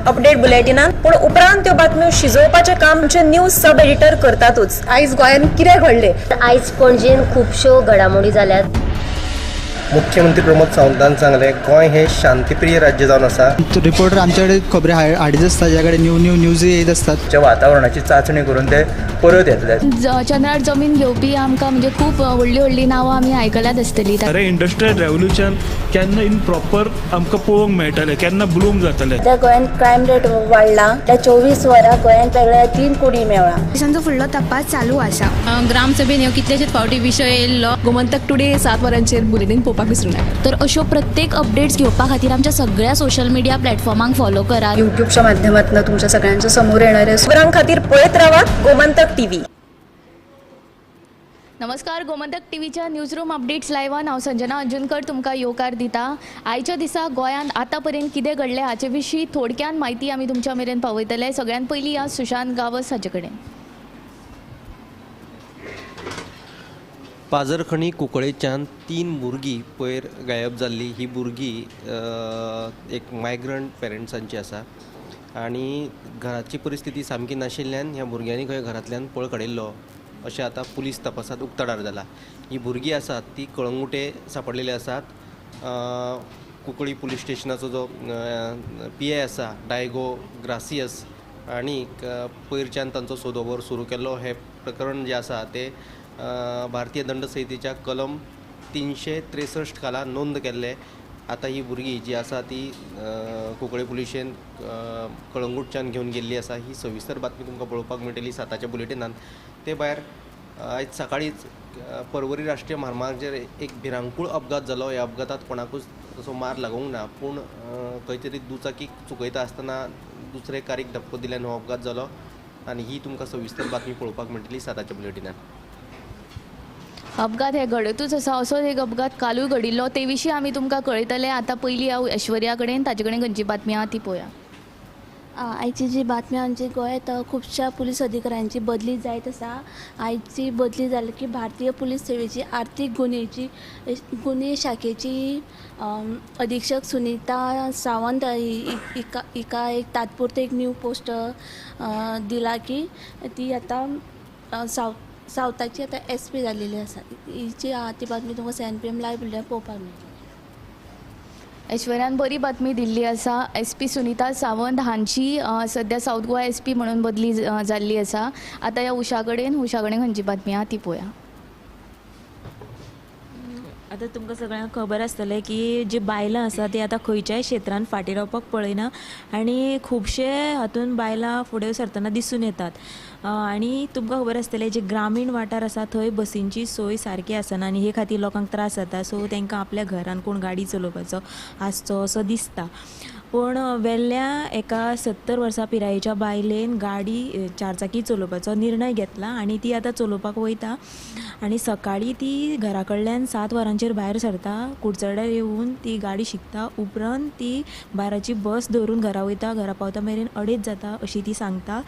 Update बुलेटिनान, पूण उपरांत त्यो बातम्यो शिजोवपाचें काम आमचे न्यूज सब एडिटर करतातूच. आयज गोंयांत कितें घडलें? आयज पणजेन खुबश्यो घडामोडी जाल्यात. मुख्यमंत्री प्रमोद सावंतान सांगलें, गोंय हें शांतीप्रिय राज्य जावन आसा. रिपोर्टर आमच्याकडे खबरी हाडीत आसता, ज्या कडेन न्यू न्यू न्यूज येत आसतात. वातावरणाची चांचणी करून ते परत येतले. चंद्रार जमीन घेवपी आमकां म्हणजे खूब व्हडलीं व्हडलीं नांवां आमी आयकल्यात आसतलीं. खरें इंडस्ट्रियल रेवोल्युशन केन्ना इन प्रॉपर आमकां पळोवंक मेळटलें, केन्ना ब्लूम जातलें? सध्या गोंयांत क्रायम रेट वाडला. त्या 24 वरां गोंयांत वेगळ्या 3 कुडी मेवळा. पोलिसांचो फुडलो तपास चालू आसा. ग्रामसभेन ह्यो कितलेशेच फावटी विशय येयल्लो. गोमंतक टुडे 7 वरांचेर बुलेटीन पळोवपाक विसरूं नाका. तर अश्यो प्रत्येक अपडेट्स घेवपा खातीर आमच्या सगळ्या सोशल मिडिया प्लॅटफॉर्मांक फॉलो करात. युट्यूबच्या माध्यमातून तुमच्या सगळ्यांच्या समोर येणारे. खबरां खातीर पळयत रावात गोमंतक टीव्ही. नमस्कार, गोमंतक टीव्हीच्या न्यूज रूम अपडेट्स लायव्हान हांव संजना अंजुनकर तुमकां येवकार दिता. आयच्या दिसा गोंयांत आतां पर्यंत कितें घडलें हाचे विशीं थोडक्यान म्हायती आमी तुमच्या मेरेन पावयतले. सगळ्यांत पयलीं ह्या सुशांत गांवस हाचे कडेन. पाजरखणी कुंकळेच्यान 3 भुरगीं पयर गायब जाल्ली. ही भुरगीं एक मायग्रंट पेरंट्सांची आसा आनी घराची परिस्थिती सामकी नाशिल्ल्यान ह्या भुरग्यांनी खंय घरांतल्यान पळ काडिल्लो अशें आतां पुलीस तपासांत उक्ताडार जाला. ही भुरगीं आसात ती कळंगुटे सांपडलेली आसात. कुंकळी पुलीस स्टेशनाचो जो पी I आसा डायगो ग्रासियस आनी पयरच्यान तांचो सोदोवर सुरू केल्लो. हें प्रकरण जें आसा तें भारतीय दंड संहितेच्या कलम 363 खाला नोंद केल्लें. आतां ही भुरगीं जी आसा ती कुंकळे पुलिशेन कळंगूटच्यान घेवन गेल्ली आसा. ही सविस्तर बातमी तुमकां पळोवपाक मेळटली 7च्या बुलेटिनान. ते भायर आयज सकाळींच पर्वरी राष्ट्रीय म्हामार्गाचेर एक भिरांकूळ अपघात जालो. ह्या अपघातांत कोणाकूच तसो मार लागूंक ना, पूण खंय तरी दुचाकी चुकयता आसतना दुसरे कारीक धपको दिल्यान हो अपघात जालो आनी ही तुमकां सविस्तर बातमी पळोवपाक मेळटली 7च्या बुलेटिनान. अपघात हे घडतूच आसा. असोच एक अपघात कालूय घडिल्लो, ते विशीं आमी तुमकां कळयतले. आतां पयलीं हांव ऐश्वर्या कडेन, ताचे कडेन खंयची बातमी आहा ती पळोवया. आयची जी बातमी आमची गोंयांत खुबश्या पुलीस अधिकाऱ्यांची बदली जायत आसा. आयची बदली जाली की भारतीय पुलीस सेवेची आर्थीक गुन्हे शाखेची अधीक्षक सुनीता सावंत हिका एक तात्पुरते एक न्यू पोस्ट दिला की ती आतां सावथाची आतां एस पी जाल्लेली आसा. ही जी आहा ती बातमी तुमकां 7 PM live bulletin पळोवपाक मेळटली. ऐश्वर्यान बरी बातमी दिल्ली आसा. एस पी सुनीता सावंत हांची सद्या सावथ गोवा एस पी म्हणून बदली जाल्ली आसा. आतां ह्या उषा कडेन, उषा कडेन खंयची बातमी आहा ती पळोवया. आतां तुमकां सगळ्यांक खबर आसतलें की जी बायलां आसा ती आतां खंयच्याय क्षेत्रान फाटीं रावपाक पळयना आनी खुबशे हातून बायलां फुडें सरतना दिसून येतात. आनी तुमकां खबर आसतलें जे ग्रामीण वाठार आसा थंय बसींची सोय सारकी आसना आनी हे खातीर लोकांक त्रास जाता. सो तांकां आपल्या घरान कोण गाडी चलोवपाचो आसचो असो दिसता. पूण वेल्ल्या एका 70 वर्सां पिरायेच्या बायलेन गाडी चारचाकी चलोवपाचो निर्णय घेतला आनी ती आतां चलोवपाक वयता. आनी सकाळीं ती घरा कडल्यान 7 वरांचेर भायर सरता, कुडचड्यार येवन ती गाडी शिकता, उपरांत ती 12ची बस धरून घरा वयता. घरा पावता मेरेन 2.5 जाता अशी ती सांगता.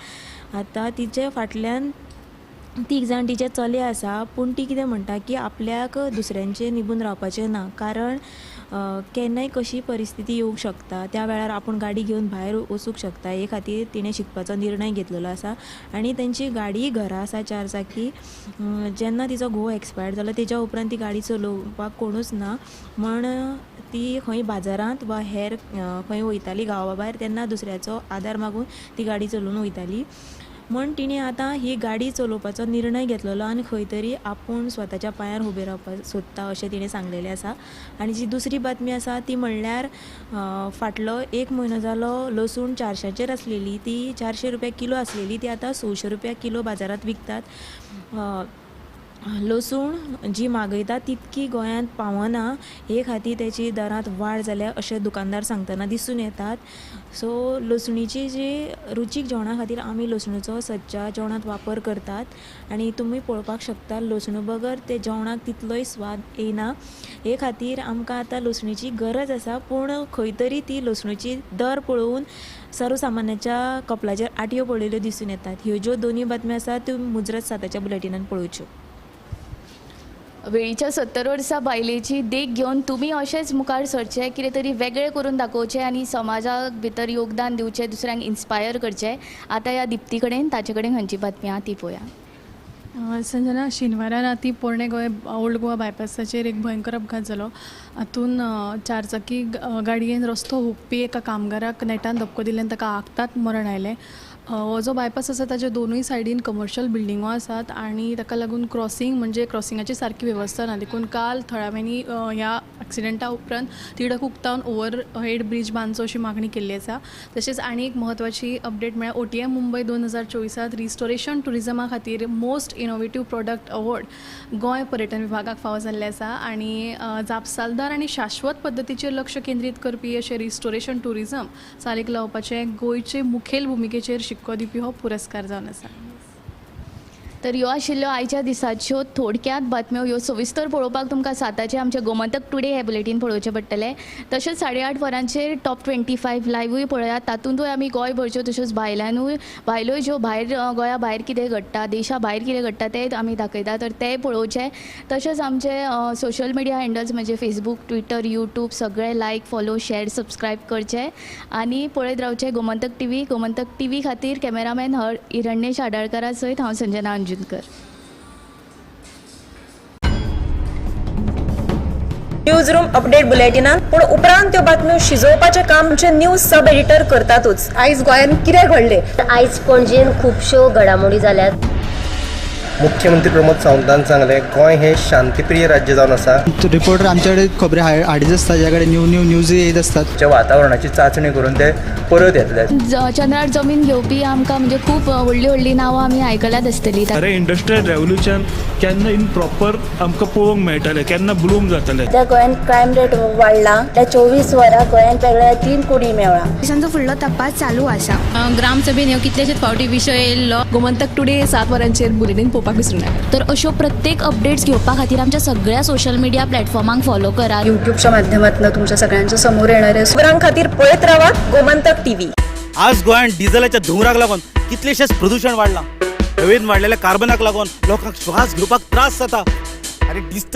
आतां तिचे फाटल्यान 3 जाण तिचे चले आसा, पूण ती कितें म्हणटा की आपल्याक दुसऱ्यांचेर निबून रावपाचें ना, कारण केन्नाय कशी परिस्थिती येवंक शकता, त्या वेळार आपूण गाडी घेवन भायर वचूंक शकता. हे खातीर तिणें शिकपाचो निर्णय घेतलेलो आसा. आनी तेंची गाडी घरा आसा चारचाकी. जेन्ना तिचो घोव एक्सपायर्ड जालो तेच्या उपरांत ती गाडी चलोवपाक कोणूच ना म्हण ती खंय बाजारांत वा हेर खंय वयताली गांवा भायर तेन्ना दुसऱ्याचो आदार मागून ती गाडी चलोवन वयताली. म्हण तिणें आतां ही गाडी चलोवपाचो निर्णय घेतलेलो आनी खंय तरी आपूण स्वताच्या पांयार उबें रावपाक सोदता अशें तिणें सांगलेलें आसा. आनी जी दुसरी बातमी आसा ती म्हणल्यार फाटलो 1 म्हयनो जालो लसूण 400चेर आसलेली, ती 400 रुपया किलो आसलेली, ती आतां 600 रुपया किलो बाजारांत विकतात. लसूण जी मागयता तितकी गोंयांत पावना, हे खातीर तेची दरांत वाड जाल्या अशें दुकानदार सांगतना दिसून येतात. सो लसणीची जी रुचीक जेवणा खातीर आमी लसणीचो सदच्या जेवणांत वापर करतात आनी तुमी पळोवपाक शकता लसणू बगर ते जेवणाक तितलोय स्वाद येना. हे खातीर आमकां आतां लसणीची गरज आसा, पूण खंय तरी ती लसणीची दर पळोवन सर्वसामान्याच्या कपलाचेर आटयो पडिल्ल्यो दिसून येतात. ह्यो ज्यो दोनूय बातम्यो आसात त्यो मुजरत 7च्या बुलेटिनान पळोवच्यो. वेळीच्या 70 वर्सां बायलेची देख घेवन तुमी अशेंच मुखार सरचें, कितें तरी वेगळें करून दाखोवचें आनी समाजाक भितर योगदान दिवचें, दुसऱ्यांक इन्स्पायर करचें. आतां ह्या दिप्ती कडेन ताचे कडेन खंयची बातमी आहा ती पळोवया. संजना, शेनवारा राती पोरणे गोंय ओल्ड गोवा बायपासाचेर एक भयंकर अपघात जालो. हातून चारचाकी गाडयेन रस्तो हुपपी एका कामगाराक नेटान धपको दिल्ल्यान ताका आक्तात मरण आयलें. हो जो बायपास आसा ताच्या दोनूय सायडीन कमर्शियल बिल्डिंगो आसात आनी ताका लागून क्रॉसिंग म्हणजे क्रॉसिंगाची सारकी वेवस्था ना. देखून काल थळाव्यांनी ह्या एक्सिडेंटा उपरांत तिडक उक्तावन ओवर हेड ब्रीज बांदचो अशी मागणी केल्ली आसा. तशेंच आनी एक म्हत्वाची अपडेट म्हळ्यार OTM Mumbai 2024 restoration ट्युरिजमा खातीर most innovative product award Goa पर्यटन विभागाक फावो जाल्लें आसा आनी जापसालदार आनी शाश्वत पद्दतीचेर लक्ष केंद्रीत करपी अशें रिस्टोरेशन ट्युरिजम चालीक लावपाचें गोंयचे मुखेल भुमिकेचेर शिक्को दिवपी हो पुरस्कार जावन आसा. तर ह्यो आशिल्ल्यो आयच्या दिसाच्यो थोडक्यात बातम्यो. ह्यो सविस्तर पळोवपाक तुमकां 7 आमचे गोमंतक टुडे हे बुलेटीन पळोवचें पडटलें. तशेंच 8:30 वरांचेर टॉप 25 लायव्हूय पळयात. तातूंतूय आमी गोंयभरच्यो तश्योच भायल्यानूय भायल्यो ज्यो भायर गोंया भायर कितें घडटा, देशा भायर कितें घडटा तें आमी दाखयता, तर तेंय पळोवचें. तशेंच आमचे सोशल मिडिया हँडल्स म्हणजे फेसबूक, ट्विटर, यूट्यूब सगळे लायक, फॉलो, शॅर, सबस्क्रायब करचे आनी पळयत रावचें गोमंतक टीव्ही. गोमंतक टीव्ही खातीर कॅमेरामॅन हिरण्येश आडाळकरा सयत हांव संजना अंजुनकर. न्यूज रूम अपडेट बुलेटिनान पूण उपरांत त्यो बातम्यो शिजोवपाचें काम आमचे न्यूज सब एडिटर करतातूच. आयज गोंयांत कितें घडलें? आयज पणजेन खुबश्यो घडामोडी जाल्यात. मुख्यमंत्री प्रमोद सावंतान सांगलें, गोंय हें शांतीप्रिय राज्य जावन आसा. रिपोर्टर आमचे कडेन खबरी हाडीत आसता, ज्या कडेन न्यू न्यू न्यूज येत आसतात. वातावरणाची चांचणी करून ते परत येतले. चंद्रार जमीन घेवपी आमकां म्हणजे खूब व्हडलीं व्हडलीं नांवां आमी आयकल्यात आसतलीं. अरे इंडस्ट्रियल रेवोल्युशन केन्ना इन प्रॉपर आमकां पळोवंक मेळटलें, केन्ना ब्लूम जातलें. सध्या गोंयांत क्रायम रेट वाडला. त्या 24 वरां गोंयांत वेगळ्या 3 कुडी मेळ्ळा. पोलिसांचो फुडलो तपास चालू आसा. ग्रामसभेन ह्यो कितलेशेच फावटी विशय येयल्लो. गोमंतक टुडे 7 वरांचेर बुलेटीन पळोवपाक विसरूं नाका. तर अश्यो प्रत्येक अपडेट्स घेवपा खातीर आमच्या सगळ्या सोशल मिडिया प्लॅटफॉर्मांक फॉलो करात. यूट्यूबच्या माध्यमातून तुमच्या सगळ्यांच्या समोर येणार आहे. खबरां खातीर पळयत रावात गोमंतक टीव्ही. आज गोंयांत डिझलाच्या धुंवराक लागून कितलेशेच प्रदूशण वाडलां. हवेन वाडलेल्या कार्बनाक लागून लोकांक श्वास घेवपाक त्रास जाता आनी डिस्टर्ब